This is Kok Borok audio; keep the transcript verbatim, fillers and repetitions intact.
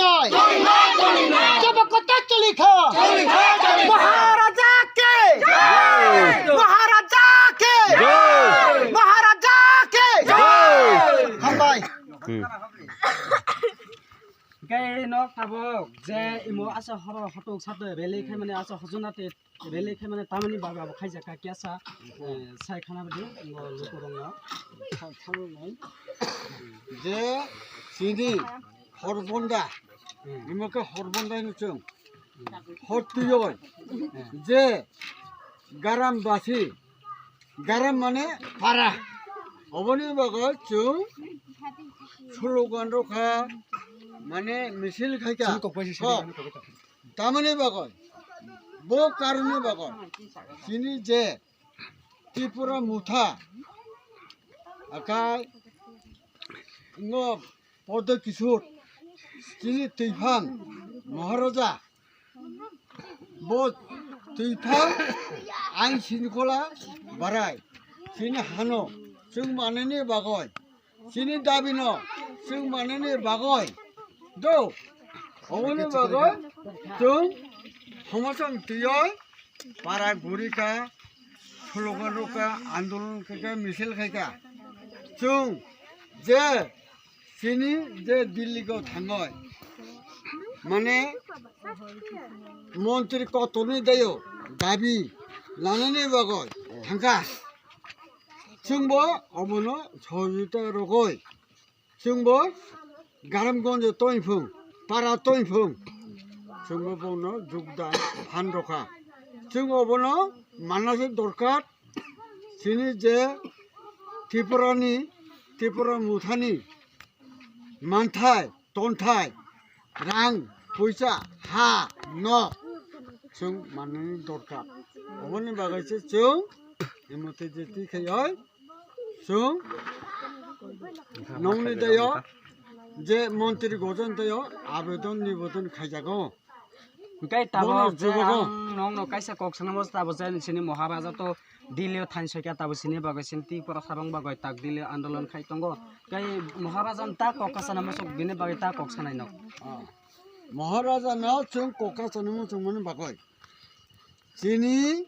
নয়। চলি না, চলি না। জনকতা চলি খা। চলি খা, চলি খা। মহারাজা কে। জয়। মহারাজা কে। জয়। মহারাজা কে। জয়। হামবাই। হুম। Hingke nok tabok je imo asa horo hotok sato rally khaimani asa hojona te rally khaimani tamani bagwi abo khaijak kha kesa, eh, sai khana bwdwi ngo lukurokno. Je chini horbonda, hmm, imo khe horbonda hino chwng. Hor twiwi, hmm, je garam basi, garam mane para. Oboni bagwi chwng slogan rokha, mane misil khaikha. Chwng kokbai se. Ho. Sari mane kokbai. Tamoni bagwi, bo karoni bagwi, chini je Tripura Motha, akai ngo Padma Kishore, chini twiphang Maharaja, bo twiphang ain sinikola barai, chini hano chwng manani bagwi, chini dabino chwng manani bagwi do. Oboni bagwi chwng homosom twiwi para gurikha, slogan rokha, andolon khaikha, misil khaikha. Chwng je chini je Delhi go thangwi, mane montri kotorni dayo dabi lanani bagwi thangkha. Chwngbo obono sohojogita rogwi, chwngbo Garamgonjo tongphung, para tongphung, chwngbo bono jogdan phan rokha. Chwng obono manna se dorkar, chini je Tripurani, Tripura Mothani manthai, tonthai, rang, puisa, ha, nok, chwng manani dorkar. Oboni bagwi se chwng imo tei je twi khai oi, chwng nongni dayo je montri gojon dayo abedon nibodon khaijago. Hingke tabok bono je chubago. Ang nongno kaisa kok sanamo, tabok je chini Maharaja to Delhi o thansoikha, tabok chini bagwi chini Tripura sabang bagwi tak Delhi o andolon khai tongo. Tei Maharaja ni ta kok kasana mosok bini bagwi ta kok sanai no. Ah. Maharaja no chwng kok kasana mosok mani bagwi. Chini